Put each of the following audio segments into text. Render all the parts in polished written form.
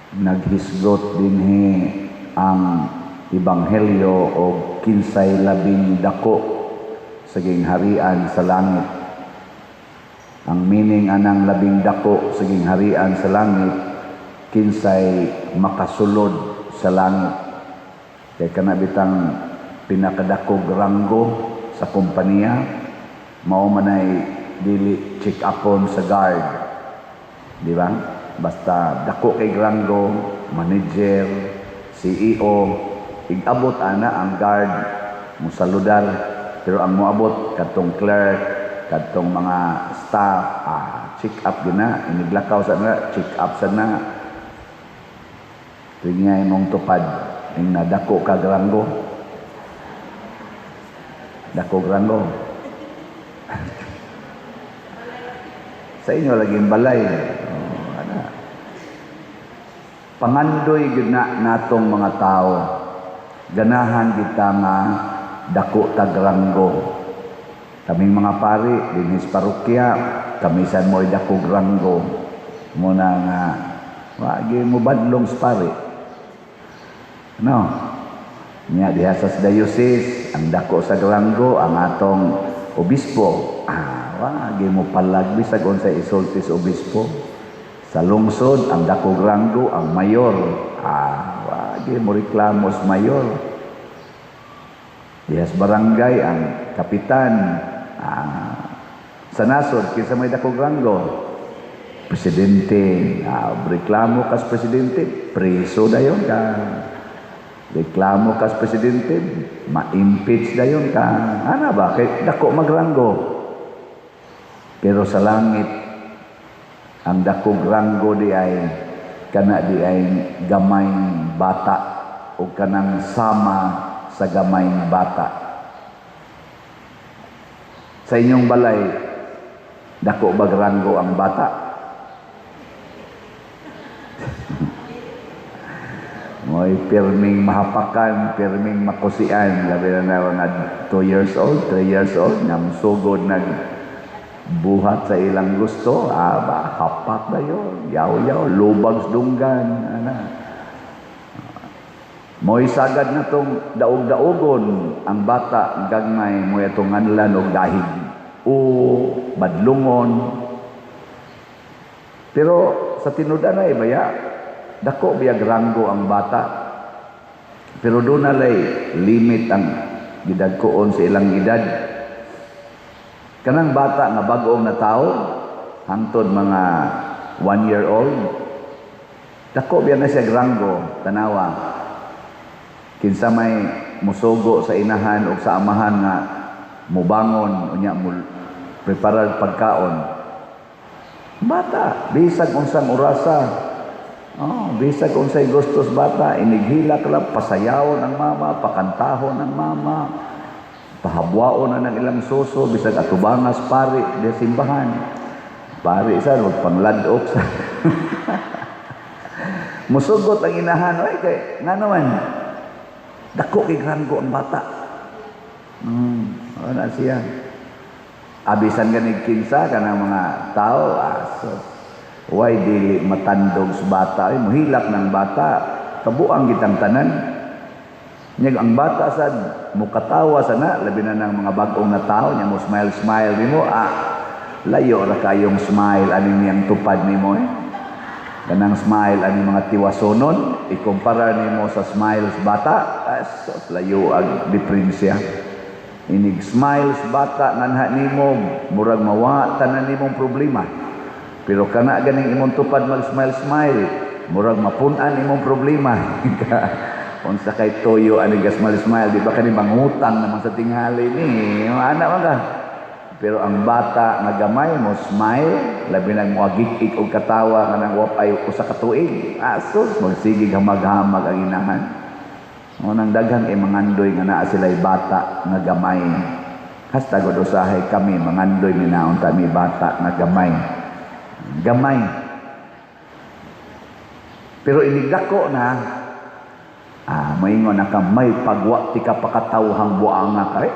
Naghisgot dinhi ang ebanghelyo og kinsay labing dako sa gingharian sa langit. Ang meaning anang labing dako sa gingharian sa langit, kinsay makasulod sa langit. Kay kana bitang pinakadakog ranggo sa kompanya, mao manay dili check upon sa guard. Di ba? Basta dako kay ranggo, manager, CEO, igabot ana ang guard musaludar, pero ang moabot kadtong clerk, kadtong mga staff, check up gina, iniglakaw sa na, check up sa na. Tuwing nga imong tupad, ing nadako kag ranggo. Dako ranggo. Sa inyo laging balay. Oh, ana. Pangandoy gyud na natong mga tao. Ganahan kita nga dako tag ranggo. Kaming mga pari dinhi sa parokya, kami sad mo'y dako ranggo. Muna nga wagi mo badlong sa pari. No? Nya diha sa diocese, ang dako sa ranggo ang atong obispo. Wagi mo palag bisag unsay isulti sa obispo. Sa lungsod, ang dakog ranggo ang mayor. Wagi mo reklamo sa mayor. Diha sa barangay ang kapitan. Sa nasod, kinsa may dakog ranggo? Presidente. Reklamo kas presidente, preso dayon ka. Reklamo kas presidente, ma-impeach dayon ka. Ana ba? Kay dako magranggo. Pero sa langit, ang dakog ranggo di ay kana di ay gamay bata o kanang sama sa gamay bata. Sa inyong balay, dako bag ranggo ang bata? Mo'y pirming mahapakan, pirming makusian. Labi na na mga 2 years old, 3 years old, nga musugod nag buhat sa ilang gusto, ba, hapak na yun, yaw-yaw, lubag sa dunggan, ana. Mo'y sagad na tong daog-daogon ang bata, gagmay mo'y atong nganlan og dahig o badlungon. Pero sa tinud-anay baya, dako biyag ranggo ang bata. Pero doon na lay limit ang gidagkoon sa ilang edad. Kanang bata nga bag-ong na tao, hangtod mga 1 year old, dako biya na siya ranggo, tanawa. Kinsa may musugo sa inahan o sa amahan nga mubangon, unya mo preparar pagkaon. Bata, bisag unsang orasa. Oh, bisag unsay gustos bata, inighilak lang, pasayawon ang mama, pakantahon ang mama, pahabwaon na ng ilang suso, bisag atubangas pari di simbahan. Pari sa magpangladok sa. Musugot ang inahan, oy kay ngano man. Dako kay ranggo ang bata. Wala siya. Abisan ganig kinsa kanang mga tao, aso. Why dili matandog sa bata? Ay, muhilak ng bata. Kabuang gitang tanan. Nyag ang bata sad mukatawa sana, labi na ng mga bag-ong na tao, nya mo smile smile nimo, layo ra kayong smile ani niyang tupad nimo eh. Kanang smile ani mga tiwasonon, ikumpara nimo sa smile sa bata, asos layo ang diferensya. Inig smile sa bata nganha nimo, murag mawa tanan nimong problema. Pero kana ganing imong tupad mag smile smile, murag mapun-an imong problema. Unsa kay toyo ani ga smile smile, di ba kani mangutang naman sa tinghali ni? Ana man ka. Pero ang bata nga gamay mo smile, labi nag moagik-ik og katawa kanang wa ay usa ka tuig. Asos magsigig hamag-hamag ang inahan. Mo nang daghang ay mangandoy nga naa sila'y bata nga gamay. Hasta gud usahay kami mangandoy ni naon ta mi bata nga gamay. Gamay. Pero inigdako na, maingon na ka, may pagwa ti ka pakatawhang buanga kay.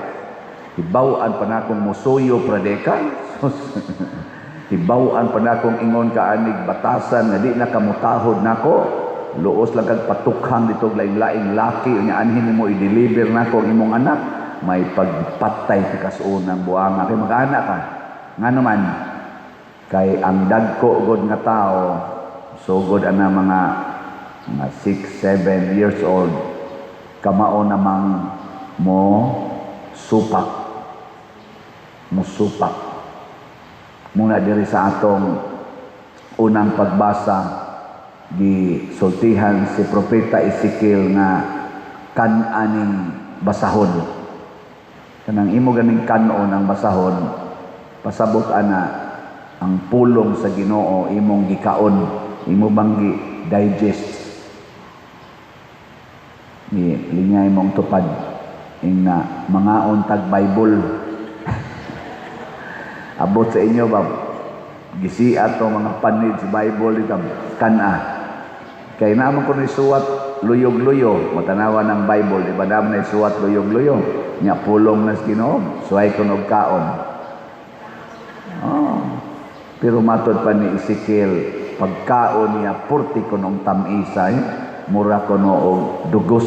Hibaw-an pa na akong musuyo pradeka. Hibaw-an pa na akong ingon ka anig batasan nga di na kamutahod nako. Luos lang kag patukhang dito laing-laing laki, unya anhin nimo i-deliver nako ang imong anak, may pagpatay ti kasunang buanga kay mag-anak ka. Ngano man? Kay ang dagko god nga tao, sugod ana mga 6, 7 years old, kamao namang mo supak. Musupak. Muna diri sa atong unang pagbasa, gisultihan si Propeta Ezekiel nga kan-aning basahon. Kanang imo ganing kan-on ang basahon, pasabot ana ang pulong sa Ginoo imong gikaon, imo bang gi digest ni lingay mong tupad ing na mangaon tag Bible. Abot sa inyo ba, gisiat to mga panid sa Bible dito, kana kay naman ko ni suwat luyog-luyo, matanawa ng Bible, di ba? Naman na suwat luyog-luyo nya, pulong na sa Ginoo, suway ko og kaon. Oh. Pero matod pa ni Ezekiel, pagkaon niya purti kunong tamisa, eh. Mura kuno og dugos.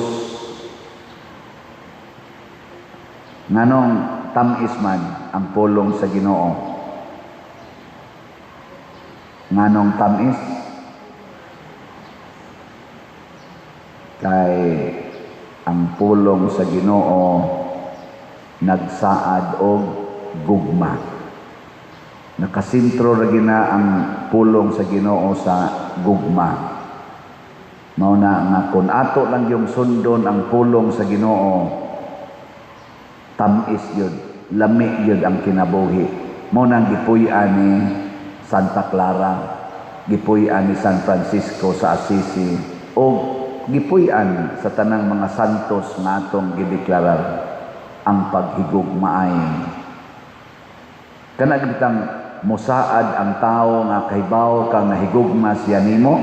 Nganong tamis man ang pulong sa Ginoo? Nganong tamis? Kay ang pulong sa Ginoo nagsaad og gugma. Nakasentro ra gina ang pulong sa Ginoo sa gugma. Mao na nga kun ato lang yung sundon ang pulong sa Ginoo, tamis yun, lami yun ang kinabuhi. Mao nang gipuy-an ni Santa Clara, gipuy-an ni San Francisco sa Assisi, o gipuy-an sa tanang mga santos nga atong gideklarar ang paghigugmaay. Kana gitang musaad ang tao nga kahibaw kang nahigugma siya nimo,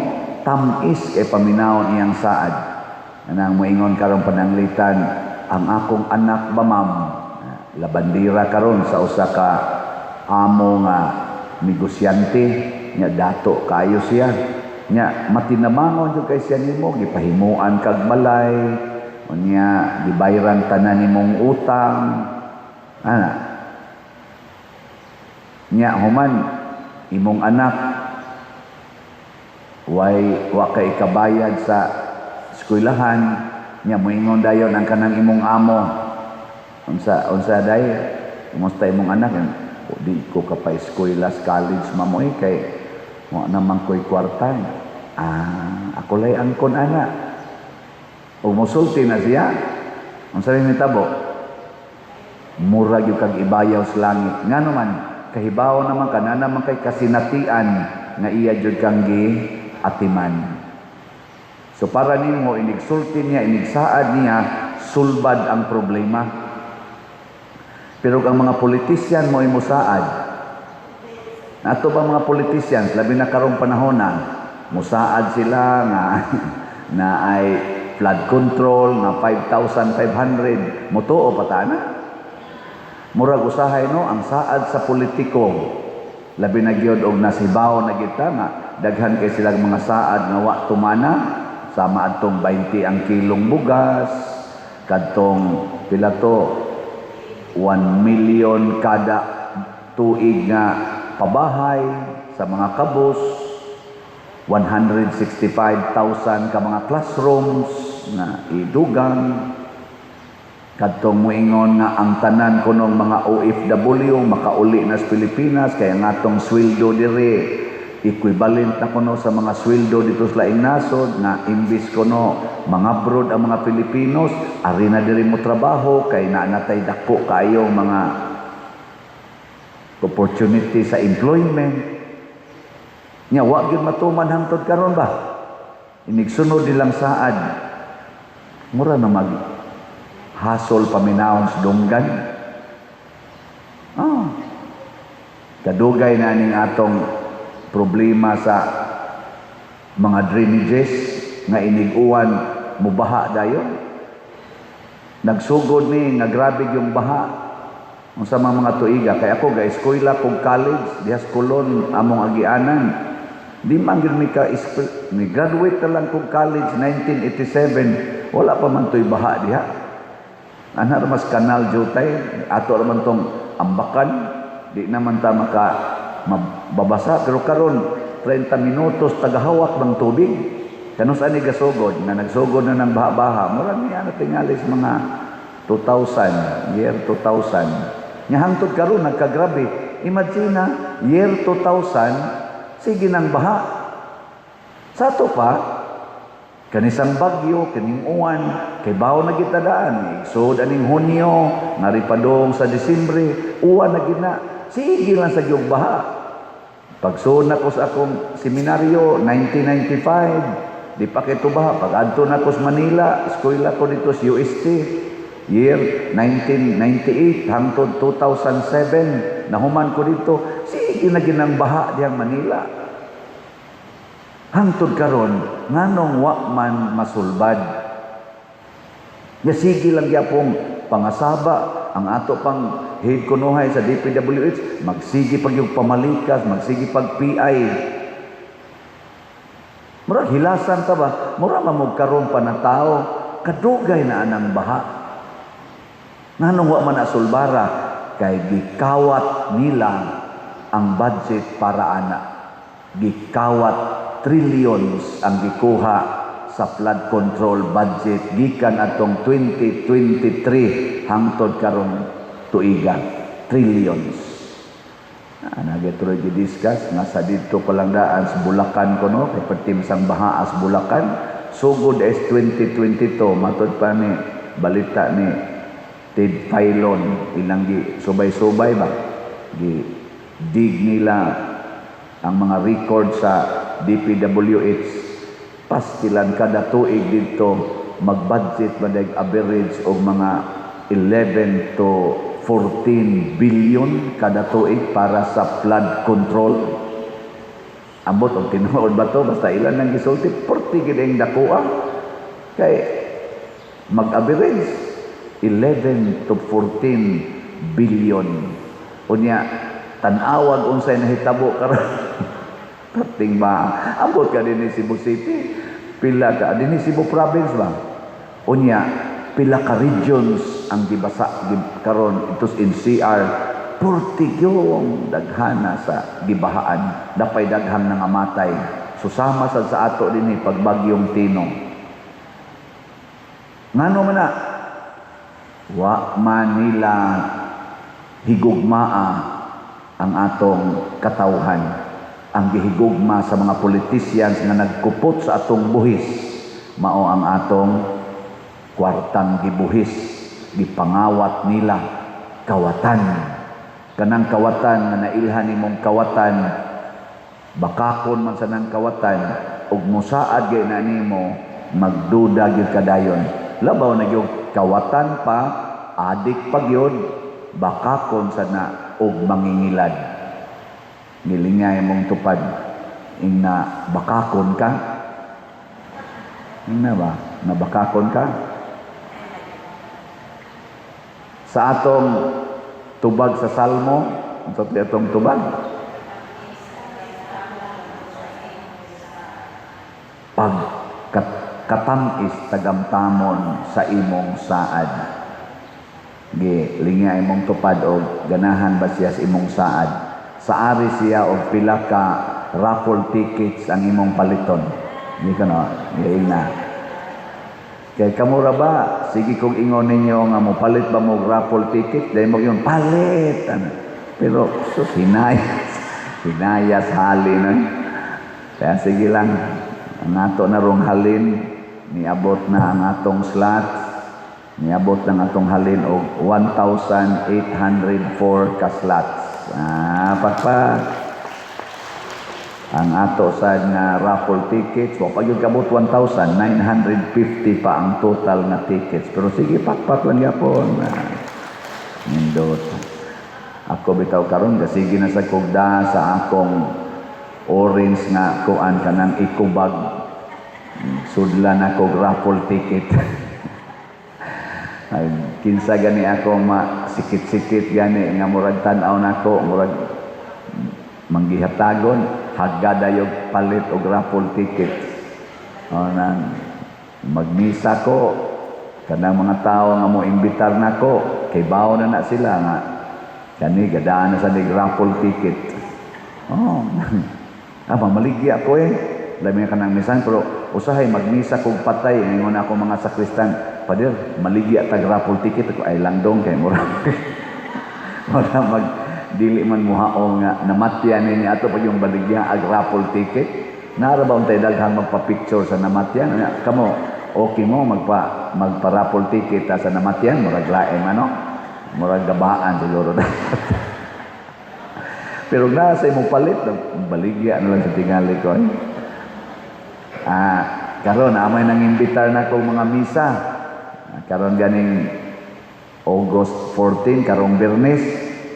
tamis kay paminawon iyang saad. Anang moingon karon pananglitan, ang akong anak ba ma'am, labandira karon sa usa ka amo nga negosyante nya, dato kayo siya nya, matinamangon jud kay siya nimo, gipahimuan kag balay, unya gibayran tanan nimong utang ana nya. Human imong anak way wa kay kabayad sa eskwelahan nya, moingon dayon ang kanang imong amo, unsa unsa day, kumusta imong anak? O, di ko ka pa eskwela sa college mamo, eh, kay wa naman ko'y kwarta. Ah, ako lay angkon ana. O musulti na siya, unsa rin nitabo? Mura gyud kag ibayaw sa langit. Ngano man? Kahibaw naman kana naman kay kasinatian nga iya jud kang gi atiman. So para nimo, inigsulti niya, inigsaad niya, sulbad ang problema. Pero ang mga politisyan mo musaad. Nato ba mga politicians, labi na karong panahon na, musaad sila nga na ay flood control nga 5,500, mutuo pa ta na? Murag usahay no ang saad sa politiko, labi na gyud og nasibaw na gyud ta nga daghan kay silang mga saad nga wa tumana, sama adtong 20 ang kilong bugas, kadtong pila to, 1 million kada tuig nga pabahay sa mga kabus, 165,000 ka mga classrooms na idugang, kadtong moingon nga ang tanan kunong mga OFW makauli na sa Pilipinas kaya nga atong sweldo diri equivalent na kuno sa mga sweldo dito sa laing nasod, nga imbis kuno mga abroad ang mga Pilipinos, ari na diri mo trabaho kay naa natay dako kaayong mga opportunity sa employment nya. Wa gyud matuman hangtod karon ba. Inigsunod nilang saad, mura na mag hasol paminawon sa dunggan. Oh. Kadugay na ning atong problema sa mga drainages nga inig-uwan mubaha dayon. Nagsugod ni nga grabe yung baha unsa mga tuiga kay ako ga eskwela kog college diha sa Colon among agianan. Di man gyud mi ka ni graduate na lang kog college 1987, wala pa man to'y baha diha. Ana ra mas kanal jutay, ato ra man tong ambakan, di naman ta maka mababasa, pero karon 30 minutos tagahawak bang tubig. Kanus ani gasugod nga nagsugod na ng baha-baha, mura niya na tingali sa mga 2000, year 2000. Nya hangtod karon nagkagrabe. Imagine na, year 2000, sige nang baha. Sa ato pa, kanisang bagyo, kaning uwan, kay bawo na kita daan. Igsod aning Hunyo, ngari padong sa Disembre, uwan na gina. Sige lang sa gyud baha. Pagsud na ko sa akong seminaryo, 1995, di pa kito baha. Pag adto na ko sa Manila, eskwela ko dito sa UST, year 1998 hangtod 2007, nahuman ko dito, sige na ginang baha diyang Manila. Hangtod karon, nganong wa man masulbad? Ya sige lang gyapong pangasaba ang ato pang head kunuhay sa DPWH, magsige pag yung pamalikas, magsige pag PI. Murag hilasan ta ba? Mura man karon pa na tao, kadugay na anang baha. Nganong wa man asulbara? Kay gikawat nila ang budget para ana. Gikawat, trillions ang gikuha sa flood control budget gikan atong 2023 hangtod karong tuiga, trillions. Ah, nagituloy gi-discuss nga sa dito pa lang daan sa Bulacan kuno, kay pertim sang baha sa Bulacan sugod is 2022, matod pa ni balita ni Ted Failon, ilang gi subay-subay ba, gi dig nila ang mga record sa DPWH, pastilan kada tuig dito mag-budget ba average og mga 11 to 14 billion kada tuig para sa flood control. Ambot og tinuod ba to, basta ilan nang gisulti, porti gid ang dakoa kay mag-average 11 to 14 billion. Unya tan-awag unsay nahitabo karon, perting ba, ambot ka dinhi Cebu City, pila ka dinhi Cebu Province ba, unya pila ka regions ang gibasa karon itos NCR, purti yung daghana sa gibahaan, dapay daghang nangamatay. Susama sad sa ato dinhi pagbagyong Tino. Ngano man na wa man nila higugmaa ang atong katawhan? Ang gihigugma sa mga politicians nga nagkupot sa atong buhis mao ang atong kwartang gibuhis, gipangawat nila kawatan. Kanang kawatan nga nailhan nimong kawatan, bakakon man sa nang kawatan ug musaad gyud na nimo, magduda gyud kadayon. Labaw na gyud kawatan pa, adik pa gyud, bakakon sa na og mangingilad. Ngilingay mong tupad ingna bakakon ka, ingna ba nabakakon ka. Sa atong tubag sa Salmo, unsa to atong tubag? Pag katamis tagamtamon sa imong saad. Gi lingay imong tupad og ganahan ba siya sa imong saad? Saari siya og pila ka raffle tickets ang imong paliton. Di ka no, na. Kay kamura ba, sige kung ingon ninyo nga mo palit ba mo raffle ticket, dahil mo yun, palit! Ano? Pero, sus, hinayas. Hinayas halin. Eh. Kaya sige lang, ang ato na rong halin, niabot na ang atong slot, niabot na ang atong halin og 1,804 ka slots. Ah, pakpak. Ang ato sa nga raffle tickets, wa pa gyud kabot 1,950 pa ang total nga tickets. Pero sige, pakpak lang gyapon. Ah, nindot. Ako bitaw karon kasige na sa kugda sa akong orange nga kuan kanang eco bag. Sudlan ako raffle ticket. Ay, kinsa gani ako ma sikit-sikit gani nga murag tan-aw nako, murag manggihatagon. Hagada yung palit og raffle ticket. O, nang magmisa ko, kanang mga tao nga mo imbitar nako, kay bawo na na sila nga kani gadaan na sa nig raffle ticket. Oh. Mamaligya ko eh. Labi ka nang misan, pero usahay magmisa kog patay, ingon ako mga sakristan, "Pader, maligya tag raffle ticket." Ako ay lang dong kay mura. Mura mag dili man muhaong nga namatyan ninyo ato pag yung baligya ag raffle ticket. Nara ba untay daghang magpa-picture sa namatyan? Kamo, okay mo magpa raffle ticket ta sa namatyan? Murag lain ano? Murag gabaan siguro. Pero nasa imong palit, baligya na lang sa tingali ko. Eh. Karon amay nang imbitar na kong mga misa. Karon ganing August 14, karong Biyernes,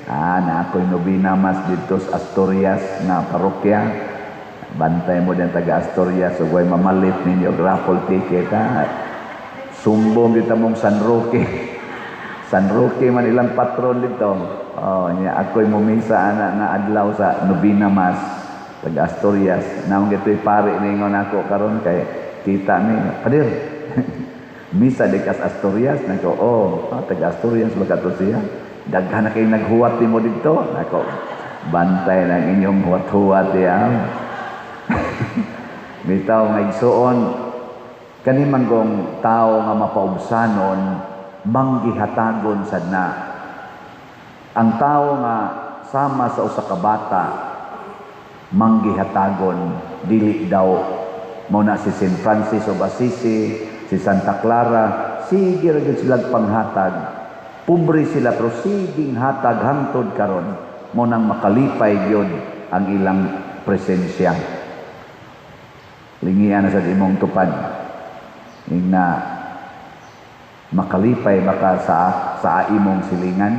na ako'y nobina mass dito sa Asturias na parokya. Bantay mo din taga Asturias, ug way mamalit ninyo og raffle ticket ha. Sumbong dito mong San Roque. San Roque man ilang patron dito. Oh, nya ako'y mumisa ana nga adlaw sa nobina mass taga Asturias. Naong gito'y pare ningon ako karon kay tita ni, "Pader, misa di kas Asturias." Nako, "Oh, taga Asturias ba kato siya? Daghan na kay naghuwat nimo dito." Nako, bantay ng inyong huwat-huwat ya. Bitaw nga igsuon, kani man kong tao nga mapaubsanon, manggihatagon sad na. Ang tao nga sama sa usa ka bata, manggihatagon, dili daw mo na. Si St. Francis of Assisi, si Santa Clara, sige ra gyud sila panghatag. Pobre sila pero siging hatag hangtod karon, mo nang makalipay gyud ang ilang presensya. Lingian na sa imong tupad. Ingna makalipay baka sa imong silingan?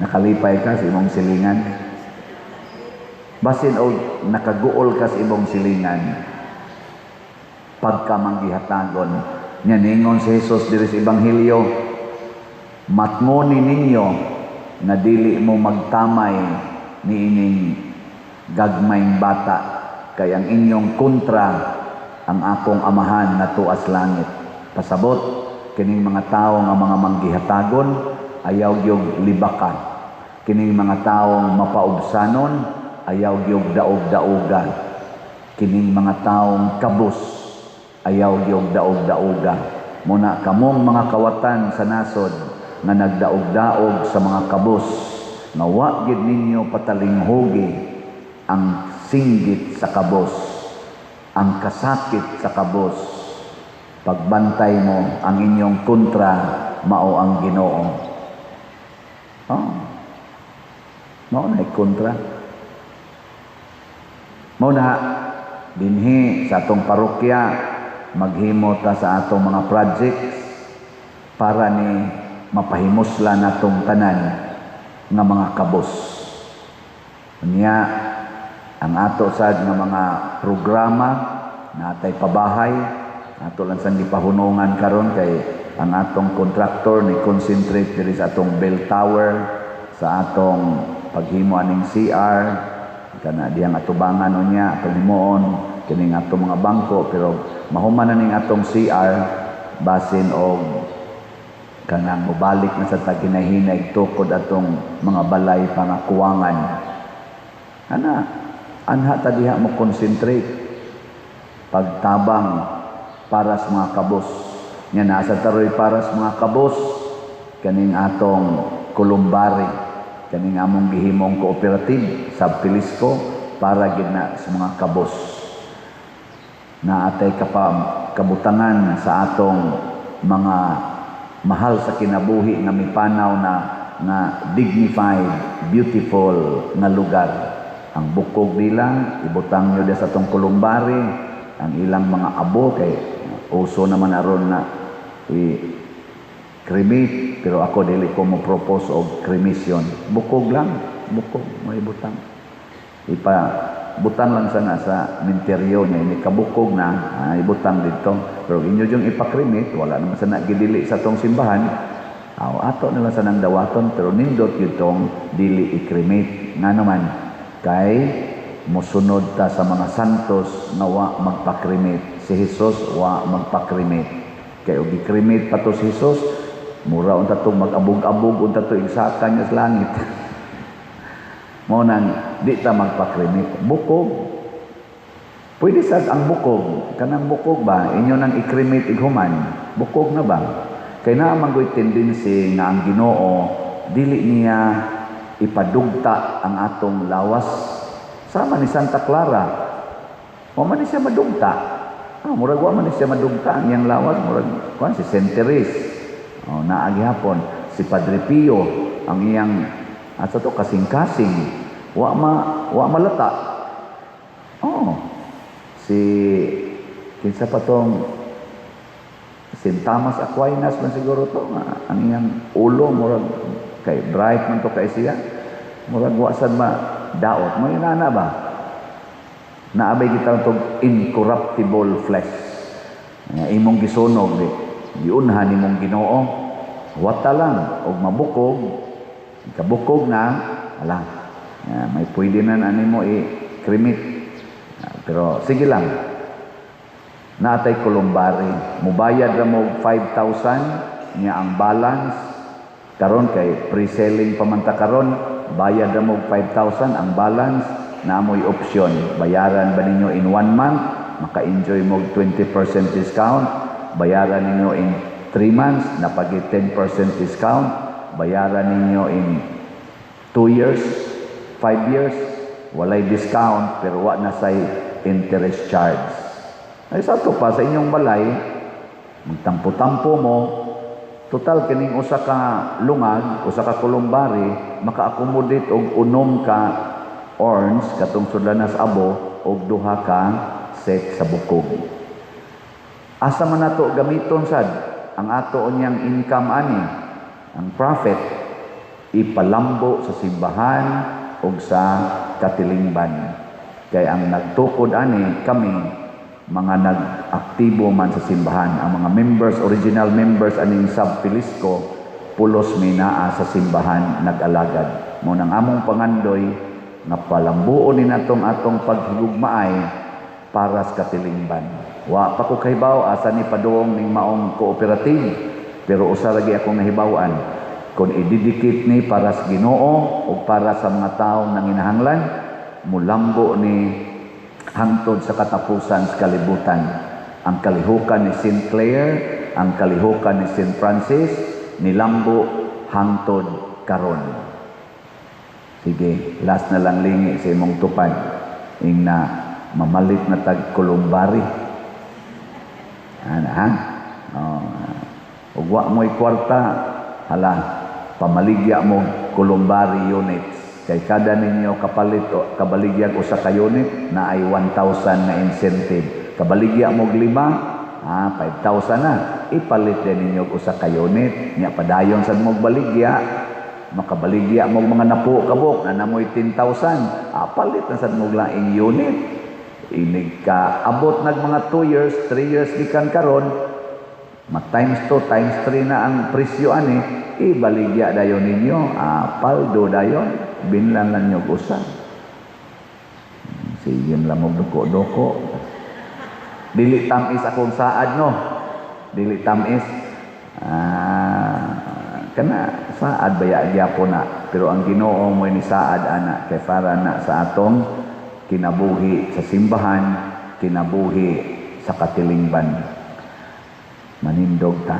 Nakalipay ka sa imong silingan? Basin og nakaguol ka sa imong silingan pagka manggihatagon nya. Ningon si Jesus diri sa Ebanghelyo, "Matngoni ninyo nga dili mo magtamay niining gagmayng bata, kay ang inyong kontra ang akong Amahan nga tuas langit." Pasabot kining mga tawo nga mga manggihatagon, ayaw gyud libaka. Kining mga taong mapaubsanon, ayaw gyud daog-daoga. Kining mga taong kabus, ayaw gyud daog-daoga. Muna kamong mga kawatan sa nasod nga nagdaog-daog sa mga kabus, nga wa gid ninyo patalinghugi ang singgit sa kabos, ang kasakit sa kabos, pagbantay mo, ang inyong kontra mao ang Ginoo. Oh. Mao na kontra. Mao na dinhi sa atong parokya, maghimo ta sa atong mga projects para ni mapahimusla natong tanan nga mga kabos. Unya ang ato sad nga mga programa, natay pabahay, ato lang sang gipahunungan karon kay ang atong contractor ni concentrate diri sa atong bell tower, sa atong paghimo aning CR kana diyang atubangan unya atong himuon kining atong mga bangko. Pero mahuman na ning atong CR, basin og kanang mobalik na sa taghinay-hinay tukod atong mga balay pa nga kuwangan ana, anha ta diha mo concentrate pagtabang para sa mga kabos. Nya nasa taroy para sa mga kabos kaning atong columbary, kaning among gihimong cooperative sa Pilisco, para gid na sa mga kabos. Na atay kapa kabutangan sa atong mga mahal sa kinabuhi nga mipanaw na nga dignified, beautiful nga lugar. Ang bukog nila ibutang nyo sa atong columbary, ang ilang mga abo, kay uso naman aron na i cremate, pero ako dili ko mo propose og cremation. Bukog lang, bukog may butang, ipa butang lang sana sa minteryo niya ini kabukog na, ibutang dito. Pero inyo yung ipa-cremate, wala naman sana gidili sa tong simbahan. Aw, ato na lang sanang dawaton, pero nindot yun tong dili i-cremate nga naman. Kay mosunod ta sa mga santos nga wa magpa-cremate. Si Jesus wa magpa-cremate. Kay og gi-cremate pa to si Jesus, mura unta to mag-abog-abog unta to igsaka niya sa langit. Mao nang di ta magpa-cremate. Bukog. Pwede sad ang bukog. Kanang bukog ba, inyo nang i-cremate ighuman. Bukog na ba? Kay naa man go'y tendency nga ang Ginoo dili niya ipadugta ang atong lawas. Sama ni Santa Clara. Wa man ni siya madugta. Ah, murag wa man ni siya madugta ang iyang lawas, murag kuan si Saint Therese. Oh, naa gihapon si Padre Pio, ang iyang asa to, kasing-kasing, wa malata. Oh. Si kinsa pa tong St. Thomas Aquinas man siguro to nga ang iyang ulo murag kay bright man to kay siya. Murag wa sad ma daot mo inana ba? Naabay kita tog incorruptible flesh. Nga imong gisunog di giunhan nimong Ginoo. Wata lang og mabukog, kabukog na ala. Nga, may pwede na na nimo i-cremate. Ah, pero sige lang. Natay columbary. Mubayad ra mo 5,000 niya, ang balance karon kay pre-selling pa man ta karon, bayad ra mo 5,000, ang balance na mo'y option. Bayaran ba ninyo in one month, maka-enjoy mo 20% discount. Bayaran ninyo in 3 months, napagi 10% discount. Bayaran ninyo in 2 years, 5 years, walay discount pero wa na say interest charge. Ay, sa ato pa sa inyong balay, magtampo-tampo mo, total kining usa ka lungag, usa ka columbary, maka-accommodate og unom ka urns katong sudlanas abo og duha ka set sa bukog. Asa man nato gamiton sad ang ato unyang income ani, ang profit, ipalambo sa simbahan ug sa katilingban. Kay ang nagtukod ani kami, mga nag-aktibo man sa simbahan. Ang mga members, original members aning Sub Filisco, pulos mi naa sa simbahan nag-alagad. Mao nang among pangandoy nga palambuon ni natong atong paghigugmaay para sa katilingban. Wa pa ko kahibaw asa ni padung ning maong cooperative, pero usa lagi akong nahibaw-an: kung i-dedicate ni para sa Ginoo o para sa mga taong nanginahanglan, mulambo ni hangtod sa katapusan sa kalibutan. Ang kalihukan ni St. Clare, ang kalihukan ni St. Francis, nilambo hangtod karon. Sige, last na lang, lingi sa imong tupad. Ing na mamalit na tag columbary. Ana ha? Oh. Ug wa mo'y kwarta, hala, pamaligya mo columbary units. Kay kada ninyo kapalit o kabaligyag usa ka unit na ay 1,000 na incentive. Kabaligya mo og lima, 5,000 na. Ipalit din ninyo og usa ka unit. Nya padayon sad mo baligya, makabaligya mo mga napo kabok na namoy 10,000. Palit na sad mo laing unit. Inig ka abot nag mga 2 years, 3 years gikan karon, ma times 2 times 3 na ang presyo ani, ibaligya dayon ninyo, paldo dayon, binlan lang nyo usa. Sige lang og duko-duko. Dili tamis akong saad, no. Dili tamis. Kana saad baya gyapon na, pero ang Ginoo mo ni saad ana kay para na sa atong kinabuhi sa simbahan, kinabuhi sa katilingban. Manindog ta.